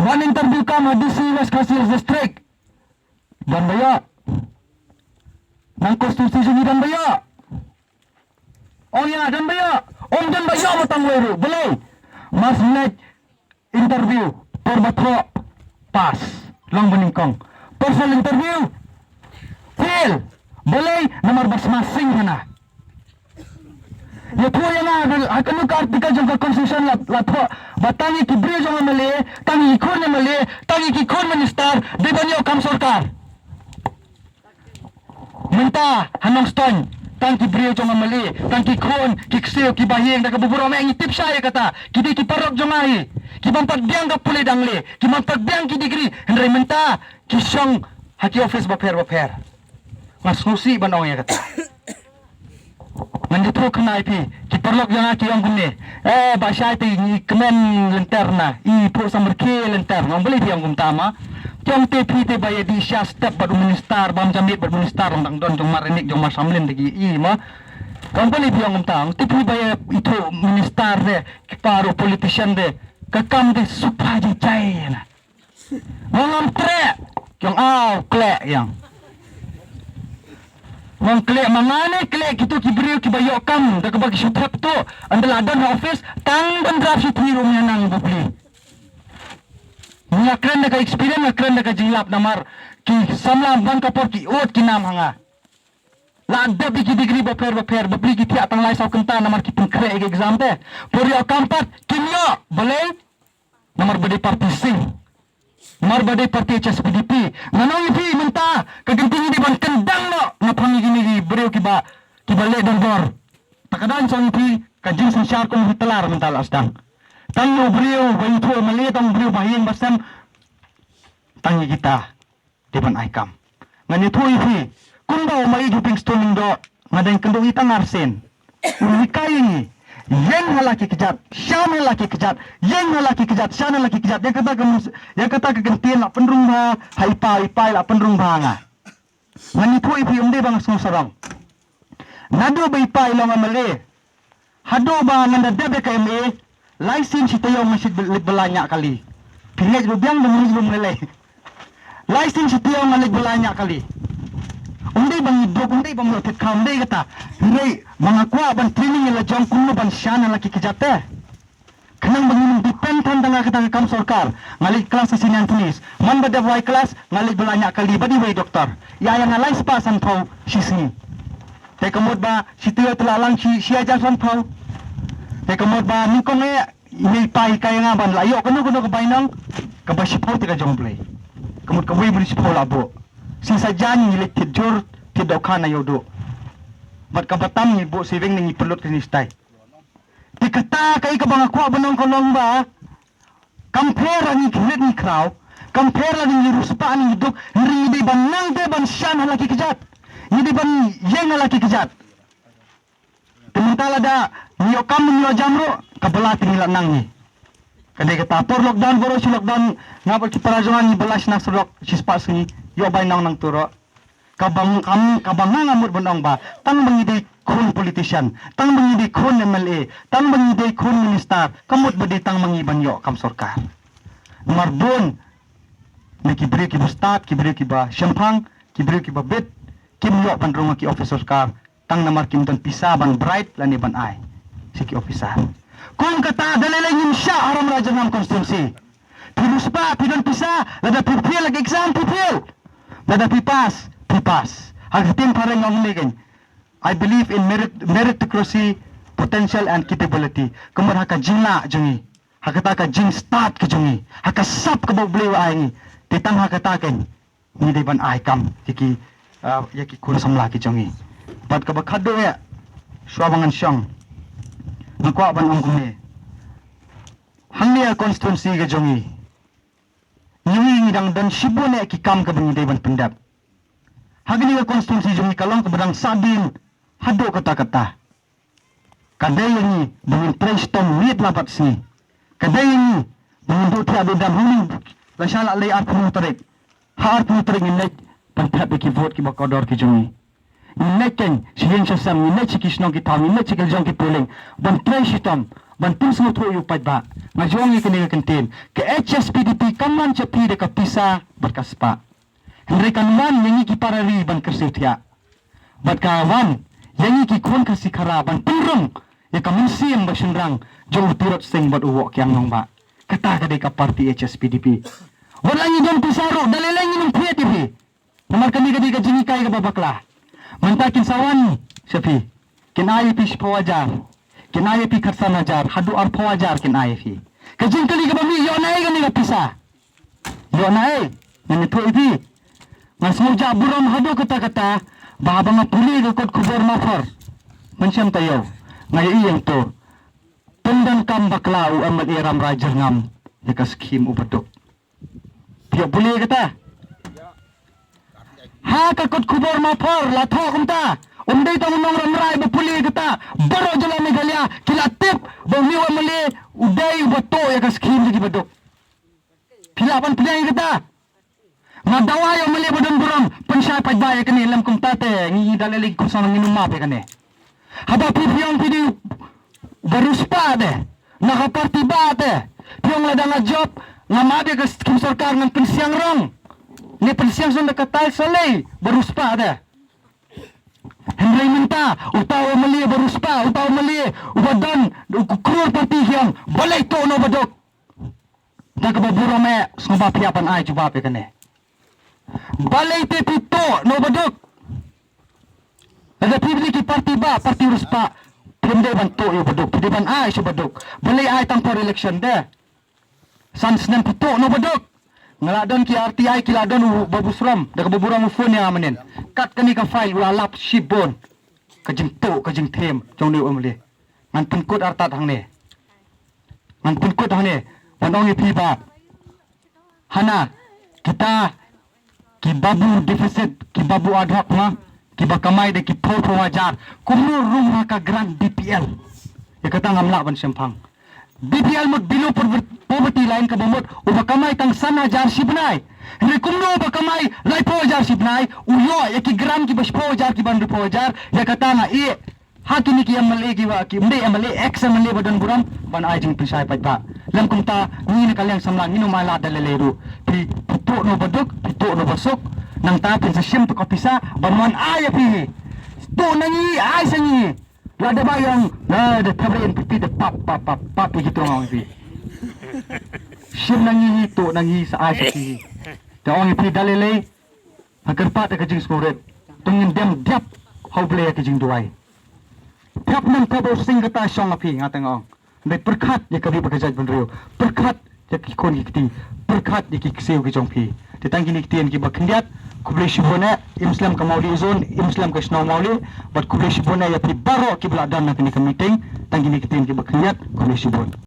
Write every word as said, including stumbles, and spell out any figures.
Wan interview kam ha D C West Khasi Hills District. Don ba ïoh. Nang constituency jong ngi don ba ïoh. Ong ïa, don ba ïoh. Ong don ba ïoh, ba tang wei ruh. Balei? Mar shu leit interview por ba thoh, pass, long ba nyngkong. Personal interview, fail. Balei? Namar ba sma sing hana. Ïathuh ïa nga, ha kano ka article jong ka constitution la, la thoh ba tang ïa ki briew jong M L A, tang ïa ki khun M L A, tang ïa ki khun minister dei ban ïoh kam sorkar? Mynta ha Nongstoiñ, tang ki briew jong M L A, tang ki khun, ki ksiew, ki bahaïing, da kaba burom eh ngi tip shai ïa kata. Ki dei ki paralok jong nga hi, ki bym pat biang ka pule dang le, ki bym pat biang ki degree, hynrei mynta ki shong ha ki office bapher bapher. Nga sngewsih ban ong ïa kata. Ngan ïathuh kane ïa phi, ki paralok jong nga ki ong kumne. Eh, ba shai te ngi kmen lynter na, i phuh samar ki lynter. Nga ong balei phi ong kumta ma? Ki ong te phi te ba ïa dih sha step bad u minister, bam jamit bad minister, ong dang don jong Mar Nik, jong Mar Samlin te ki i ma. Nga ong balei phi ong kumta? Ong te phi ba ïa ithuh minister te, ki para politician te, ka kam te suk pha jai jai na. Ngam treh, ki ong aw kleh ïang. Ngam kleh ma nga ne kleh kito ki briew kiba ïoh kam da kaba ki shu thep to. Ynda la don ha office tang ban drap shi thni ruh ym ïa nang bapli. Nga kren da ka experience, nga kren da ka jinglap namar ki samla man ka por ki ud ki nam ha nga. La dep ïa ki degree bapher bapher, bapli ki thiah tang lai saw kynta namar ki pynkhreh ïa ki exam te. Por ïoh kam pat kim ïoh, balei? Namar ba dei party sing. Namar ba dei party H S P D P. Ngan ong ïa phi mynta, ka kynti ngi dei ban kyndang noh na pang ïa kine ki briew kiba, kiba leh dor dor. Ta ka dang song ïa phi, ka jingsynshar kum hi tlar mynta la sdang. Tang u briew ba ïathuh ma lei, tang u briew ba ïeng ba sem. Tang ïa kita dei ban ai kam. Ngan ïathuh ïa phi, kumba u Maieit Hopingstone Lyngdoh, nga dang kynduh ïa tang arsien. U hikai ïa ngi, ïeng ha la ki kjat, shan ha la ki kjat, ïeng ha la ki kjat, shan ha la ki kjat. Ïa kata ka mus-, ïa kata ka kyntien la pynrung bha ha i pa, i pa la pynrung bha ha nga. Ngan ïathuh ïa phi, ym dei ba nga sngew sarong. Naduh ba i pa i long M L A, haduh ba ngan da dep ïa ka M A, lai sien shi taïew nga leit ba la ñiah kali. Phi ngeit ruh biang, ba ngeit ruh ym lei lei. Lai sien shi taïew nga leit ba la ñiah kali. Ym dei ba ngi duk, ym dei ba ngi thied kha, ym dei kata. Hynrei ba nga kwah ban training ïa la jong kumno ban shan ha la ki kjat te. Khnang ba ngin depend than tang ha kata ka kam sorkar. Nga leit klas ha Saint Anthony's. Man ba dep wai klas, nga leit ba la ñiah kali bad iwei i doktor. Ïa, ïa nga lai spah sanphew shi sngi. Te ka mut ba shi taïew te la lang shi, shi hajar sanphew. Te ka mut ba nyngkong eh, i mei i pa i hikai ïa nga ban la ïoh kano kano ka bainong kaba shiphew te ka jong U Blei. Ka mut kawei bun shiphew la buh. Shi sajan ngi leit thied jur, thied dohkha na Ïewduh. Bad kaba tam ngi buh saving ne ngi pynlut ka jingstad. Te kata kaei kaba nga kwah ban ong ka long ba, kam pher lada ngi khriat ngi khraw, kam pher lada ngi riewspah ngi duk, hynrei ngi dei ban nang te ban shan ha la ki kjat. Ngi dei ban ïeng ha la ki kjat. Te mynta lada ngi ïoh kam ngi ïoh jam ruh, ka bylla te ngi la nang ngi. Ka dei kata por lockdown, baroh shi lockdown, nga bad ki para jong nga ngi bylla shna surok shispah sngi, ïoh bainong nangta ruh. Kaba ng-, kam, kaba nga nga mut ban ong ba, tang ba ngi dei khun politician, tang ba ngi dei khun M L A, tang ba ngi dei khun minister, ka mut ba dei tang ba ngi ban ïoh kam sorkar. Namar bun na ki briew kiba stad, ki briew kiba shemphang, ki briew kiba bit, kim ïoh ban rung ha ki office sorkar, tang namar kim don pisa ban bribe lane ban ai sha ki officer. Kum kata da lei lei ngim shah ha Rajirnam constituency. Phi riewspah, phi don pisa, lada phi fail ha ka exam, phi fail. Lada phi pass, phi pass. Ha ka ktien phareng ong ne kein, I believe in merit-, meritocracy, potential and capability. Ka mut ha ka jinglah jong ngi, ha kata ka jingstad ka jong ngi, ha ka sap kaba U Blei u ai ngi, te tang ha kata kein ngi dei ban ai kam ïa ki, ah, ïa ki khun samla ki jong ngi. Bad kaba khatduh eh, shuwa ba ngan shong, nga kwah ban ong kumne. Hangne ha constituency ka jong ngi, ngi, ngi dang don shibun eh ki kam kaba ngi dei ban pyndep. Ha kane ka constituency jong ngi ka long kaba dang sahdien haduh katta katta. Ka dei ïa ngi ba ngin trei shitom miet la bad sngi. Ka dei ïa ngi ba ngin duh thiah duh dam. Hangne la shah la lei arphew tarik. Ha arphew tarik ngin leit ban thep ïa ki vote kiba kordor ki jong ngi. Ngin leit kein sha ïing sha sem, ngin leit sha ki shnong ki thaw, ngin leit sha ki lajong ki polling ban trei shitom, ban pynsngewthuh ïa u paidbah. Nga ju ong ïa kane ka kyntien, ka H S P D P kam wan sha phi da ka pisa bad ka spah. Hynrei kan wan ïa ngi ki para ri ban kyrsiew thiah. Bad ka wan ïa ngi ki khun Khasi Khara ban pynrung ïa ka mynsiem ba shynrang jong u Tirot Sing bad u Woh Kiang Nangbah. Kata ka dei ka party H S P D P. Wat la ngi don pisa ruh, da lei lei ngin ym thied ïa phi. Namar kane ka dei ka jinghikai kaba bakla. Mynta kin sa wan sha phi, kin ai ïa phi shiphew hajar, kin ai ïa phi khatsan hajar, haduh arphew hajar kin ai ïa phi. Ka jingkylli kaba mih, ïoh na ei kane ka pisa? Ïoh na ei? Ngan ïathuh ïa phi. Nga sngewjah burom haduh katta katta ba haba nga pule ka kot khubor Mawphor, mynshem taïew, nga ïohi hangto, pyndonkam bakla u M L A Ramrai Jyrngam ïa ka skhim u baduk. Phi ïoh pule kata? Ha ka kot khubor Mawphor la thoh kumta. Ym dei tang u nong Ramrai ba pule kata. Baroh jylla Meghalaya ki la tip ba une u M L A u dei uba tuh ïa ka skhim jong ki baduk. Phi lah ban pdiang ïa kata? Nga dawa ïa u M L A ba don burom, pynshai paidbah ïa kane, lym kumta te ngi da lei lei ki khun samla ngin ym map ïa kane. Haba phi phi ong phi dei ba riewspah te, na ka party bah te, phi ong lada nga jop, nga map ïa ka skhim sorkar ngan pynsiang rong. Ne pynsiang song da ka tail solei ba riewspah te. Hynrei mynta uta u M L A ba riewspah, uta u M L A uba don u crorepati, phi ong balei tuh na u baduk? Da kaba burom eh, sngewbha phi hap ban ai jubab ïa kane. Balei te phi tuh na u baduk? Lada phi dei ki party bah, party riewspah, phim dei ban tuh ïa u baduk, phi dei ban ai sha u baduk. Balei ai tang por election de? San snem phi tuh na u baduk. Nga la don ki R T I, ki la don u Babu Srom, da kaba burom u phone ïa nga mynnin. Kat kane ka file u la lap shibun. Ka jingtuh, ka jingthem jong une u M L A. Ngan pynkut artat hangne. Ngan pynkut hangne ban ong ïa phi ba hana kita ki babu deficit, ki babu ad hoc, ha, kiba kamai da ki phew phew hajar, kumno rung ha ka grant B P L? Ïa kata ngam lah ban shemphang. B P L mut below pover-, poverty line, kaba mut uba kamai tang san hajar shi bnai. Hynrei kumno uba kamai laiphew hajar shi bnai u ïoh ïa ki grant kiba shiphew hajar, kiba hynriewphew hajar? Ïa kata nga ïeh ha kine ki M L A kiba, ki, ym dei M L A, ex M L A ba don burom ban ai jingpynshai paidbah. Lym kumta ngi na ka liang samla ngin ym ailad da lei lei ruh. Phi, phi tuh na u baduk, phi tuh na u basuk. Nangta phin sa shim tang ka pisa ban wan ai ïa phi hi. Tuh na ngi, ai sa ngi hi. Lada ba ïa ong, na da thep re N P P da pap pap pap pap ïa ki, tuh na ngi hi. Shim na ngi hi, tuh na ngi hi, sa ai sa ngi hi. Te ong ïa phi da lei lei. Ha kyrpad ïa ka jingsngewrit. To ngin dem dep ha U Blei ïa ka jingduwai. Thep nang thep u sing kata shong ha phi, nga te nga ong. Hynrei pyrkhat ïa ka ri bad ka jaitbynriew. Pyrkhat ïa ki khun ki kti. Pyrkhat ïa ki ksiew ki jong phi. Te tang kine ki ktien kiba khyndiat, khublei shibun eh, im slem ka Mawlai zone, im slem ka shnong Mawlai, bad khublei shibun eh ïa phi baroh kiba la don ha kane ka meeting, tang kine ki ktien kiba khyndiat, khublei shibun.